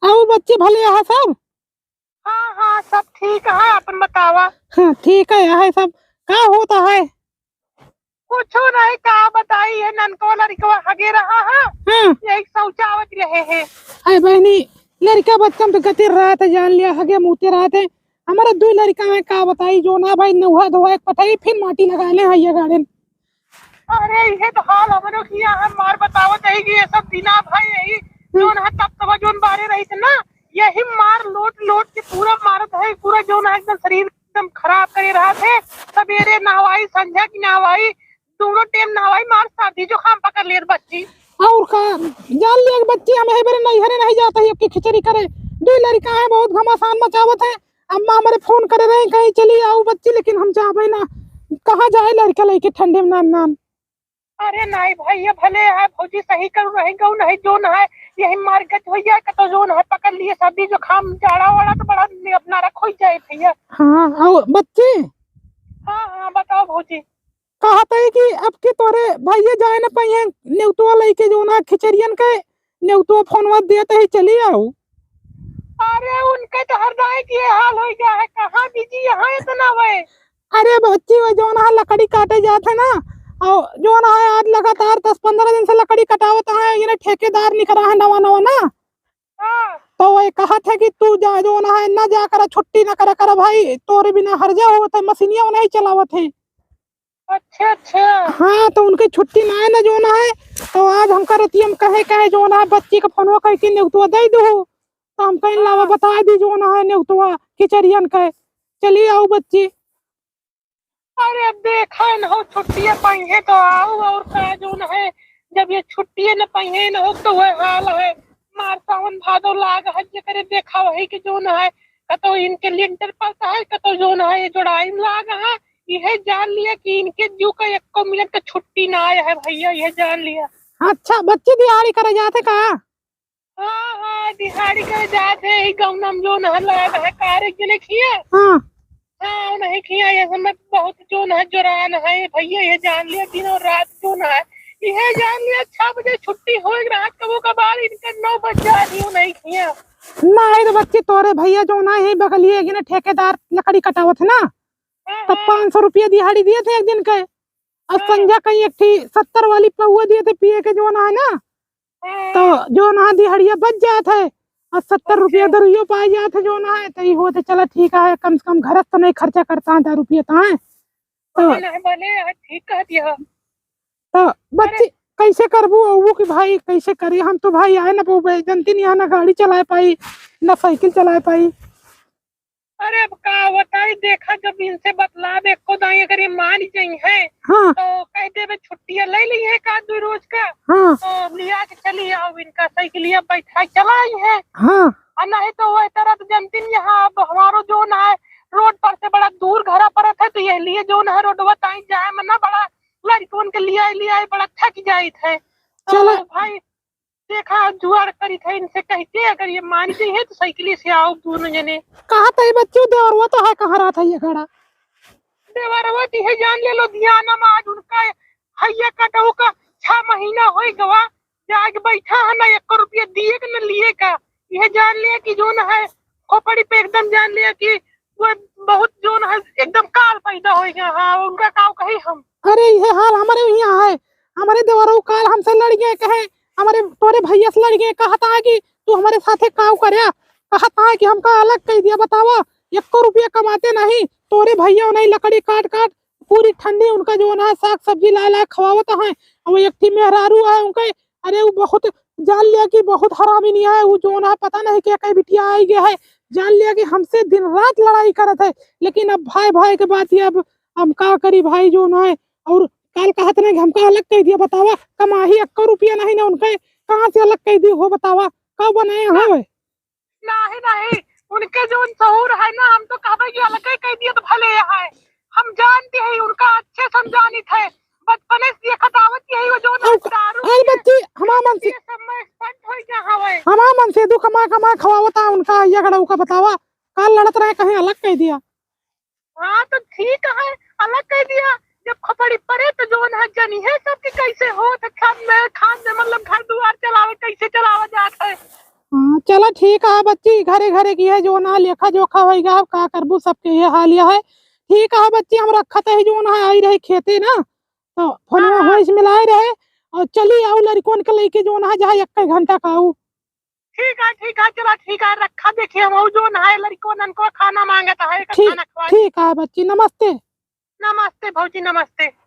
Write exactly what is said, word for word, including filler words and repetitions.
अउ बच्ची भले अहा सब? हाँ, हाँ, सब ठीक है, अपन बतावा। हाँ, ठीक है, है सब। का होत है? कुछो नहीं, का बताई, ये ननकवा लड़कवा हगे रहा है, हाँ। यही शौचावत रहे है। अरे बहनी, लड़का बच्चा में तो गति रहत है, जान लिया, हगे मूते रहत है। हमारा दुइ लड़का है, का बताई, जौन है भाई, नौहा धोआ एक पठाई, फिर माटी लगा ले, है ये गार्डन। अरे, इहे तो हाल हमरो किया है, मार बतावत है कि ये सब दिना भाई, यही जौन है, तब तब जौन बारे रही थे ना, यही मार लोट लोट के पूरा मारत है, पूरा जौन है, एकदम शरीर एकदम खराब करे रहत है। सवेरे नहवाई, संझा की नहवाई, दोनों टाइम नहवाई, मार सर्दी जुकाम पकड़ लेत बच्ची। और का, जान लिया कि बच्ची, हम है बेरे नैहरे नहीं जात है, अब की खिचड़ी करे। दुइ लड़का है, बहुत घमासान मचावत है। अम्मा हमरे फोन करे रहे, कहीं चली आओ बच्ची, लेकिन हम जाबे ना। कहाँ जाए लड़का लेके ठंडे में नान नान? अरे नहीं भाई, ये भले है, भौजी सही करू रही, गऊ नहीं जौन है, यही मार गच हो जाए, कतो जौन है, पकड़ लिए सर्दी जुकाम, जाड़ा वाड़ा तो बड़ा अपना रख हो जाए भैया। हाँ, आओ बच्ची। हाँ, हाँ, बताओ भौजी। कहत है कि अब की तोरे भैया जाए न पाई है, नेउतवा लेके जौन है खिचड़ियन के, नेउतवा फोनवा देत ही चली आओ। अरे उनके तो हर दाई के ये हाल हो गया है, कहाँ बिजी यहाँ इतना वे। अरे बच्ची, वो जौन है लकड़ी काटे जात है ना, और जौन है आज लगातार दस पन्द्रह दिन से लकड़ी कटावत है, ये ठेकेदार निकरा है नवा नवा ना। हाँ। तो वो कहत है कि तू जा, जौन है ना जा कर, छुट्टी ना कर, कर भाई, तोरे बिना हर जा होत है, मशीनिया नहीं चलावत है। अच्छा, अच्छा। हाँ, तो उनके छुट्टी ना है ना जौन है, तो आज हमका रतिया में कहे, कहे जौन है बच्ची का फोनवा करके नेउतवा दे दू, तो हम कहीं लावा हाँ। बता दी जौन है नेउतवा खिचड़ियन के, चली आओ बच्ची। अरे अब देखा न हो, छुट्टियाँ पाई है तो आओ, और का जौन है, जब ये छुट्टियाँ न पाई है न हो तो वह हाल है। मार सावन भादो लाग है, जेकरे देखा वही के जौन है, कतो इनके लिंटर पड़ता है, कतो जौन है ये जोड़ाई में लाग है। यह जान लिया कि इनके जू का एको मिनट का छुट्टी ना आया है भैया, यह जान लिया। अच्छा, बच्ची दिहाड़ी करे जाते का? हाँ, हाँ, दिहाड़ी करे जात है, ही गौना में जौन है लाग है, कार एक जने खिया। हाँ। हाँ, नहीं खिया, ये समय बहुत जौन है, जोरान है, ये भैया, ये जान लिया, दिन और रात जौन है, ये जान लिया, छह बजे छुट्टी होए, रात का वो कबार, इनका नौ बज जा रही हो, नहीं खिया। नहीं तो बच्ची, तोरे भैया जौन है, यही बगलिए, एक जने ठेकेदार लकड़ी कटावत है ना, हाँ, तब हाँ। पाँच सौ रुपया दिहाड़ी दिए थे एक दिन के, और हाँ। संझा कहीं एक ठी सत्तर वाली पौवा दिए थे पिए के, जौन है ना, तो जौन है दिहड़िया बच जात है, और सत्तर रुपया अच्छा। दरुइयो पाए जात है जौन है, तो ई होत है, चला ठीक है, कम से कम घर तो नहीं खर्चा करता है दारू पियता है। तो नहीं, नहीं, भले है, ठीक कह दिया। तो बच्ची अरे। कैसे करबू अबू कि भाई कैसे करी, हम तो भाई आए ना पौबे, जनती नहीं है ना गाड़ी चलाए पाई, ना साइकिल चलाए पाई। अरे अब का बताई, देखा जब इनसे बतलाब एको दाई अगर ये मान जाई है, हाँ। तो कह देबे छुट्टिया ले ली है का दो रोज का, हाँ। तो लिया के चली आओ, इनका साइकिलिया बैठा चलाई है। हाँ। और नहीं तो वह तरह तो जनती नहीं, यहाँ अब हमारो जौन है रोड पर से बड़ा दूर घरा पड़त है, तो यह लिए जौन है रोडवा ताई जाए में ना बड़ा लड़कन के लिए लिए बड़ा थक जाइत है। तो चलो। भाई देखा, जुआर करी था इनसे कह के, अगर ये मान गई है तो साइकिल से आओ दोनों जने। कहा था ये बच्चू, देवरवा तो है, कहाँ रहा था ये खड़ा? देवरवा दी है, जान ले लो, ध्यान में आज उनका हैया कटऊ का छह महीना होई गवा, जे आज बैठा है ना, एक रुपया दिए के न लिए का। यह जान लिया कि जौन है खोपड़ी पे एकदम जान लिया कि वो बहुत जौन है एकदम काल पैदा होई गया। हाँ, उनका काव कही हम। अरे, ये हाल हमारे यहाँ है, हमारे देवरऊ काल हमसे लड़ गए, कहे हमारे तोरे भैया से लड़ गए, कहता है कि तू हमारे साथे काव करे, कहता है कि हमका अलग कह दिया। बतावा, एको रुपया कमाते नहीं, तोरे भैया नहीं लकड़ी काट काट पूरी ठंडी उनका जौन है साग सब्जी ला ला खवावत है। और एक ठी मेहरारू है उनके, अरे वो बहुत जान लिया कि बहुत हरामी नहीं है, वो जौन है पता नहीं क्या कई बिटिया आई गया है, जान लिया कि हमसे दिन रात लड़ाई करत है। लेकिन अब भाई भाई के बात ये, अब हम का करी भाई जौन है। और काल कहत नहीं कि हमका अलग कह दिया, बतावा, कमाही एको रुपया नहीं ना उनके, कहाँ से अलग कह दी हो बतावा, का बनाए हो? नहीं, नहीं, उनके जौन सहूर है ना, हम तो कहबे कि अलगे कह दिए तो भले है। हम जानते हैं उनका, अच्छे से हम जानित है, बचपने से देखत आवत यही वो जौन है अरे, दारू अरे पिए, बच्ची, हमार मन से, ये सब में expert हो गया हवे। हमार मन से दू कमा कमा खवावता उनका, ये गड़ा उका बतावा, काल लड़त रहे, कहीं अलग कह दिया। हाँ, तो ठीक है, अलग कह दिया। जब खोपड़ी पड़े तो जौन है जनी है सबके कैसे हो, तो खान में, खान में मतलब घर दुआर चलावे, कैसे चलावा जात है। हाँ, चला ठीक है बच्ची, घरे घरे की है जौन है लेखा जोखा होइगा, अब का करबू, सबके ये हाल यह है। ठीक है बच्ची, हम रखत है जौन है, आई रहे खेते ना, तो फोनवा हाँ। होइस मिलाए रहे, और चली आऊ लड़िकन के लेके जौन है, जहाँ एक घंटा का आऊ। ठीक है, ठीक है, चला ठीक है, रखा, देखिए हम जौन है लड़िकन को खाना मांगत है, एक ठीक, खाना खवा। ठीक है बच्ची, नमस्ते। नमस्ते भौजी, नमस्ते।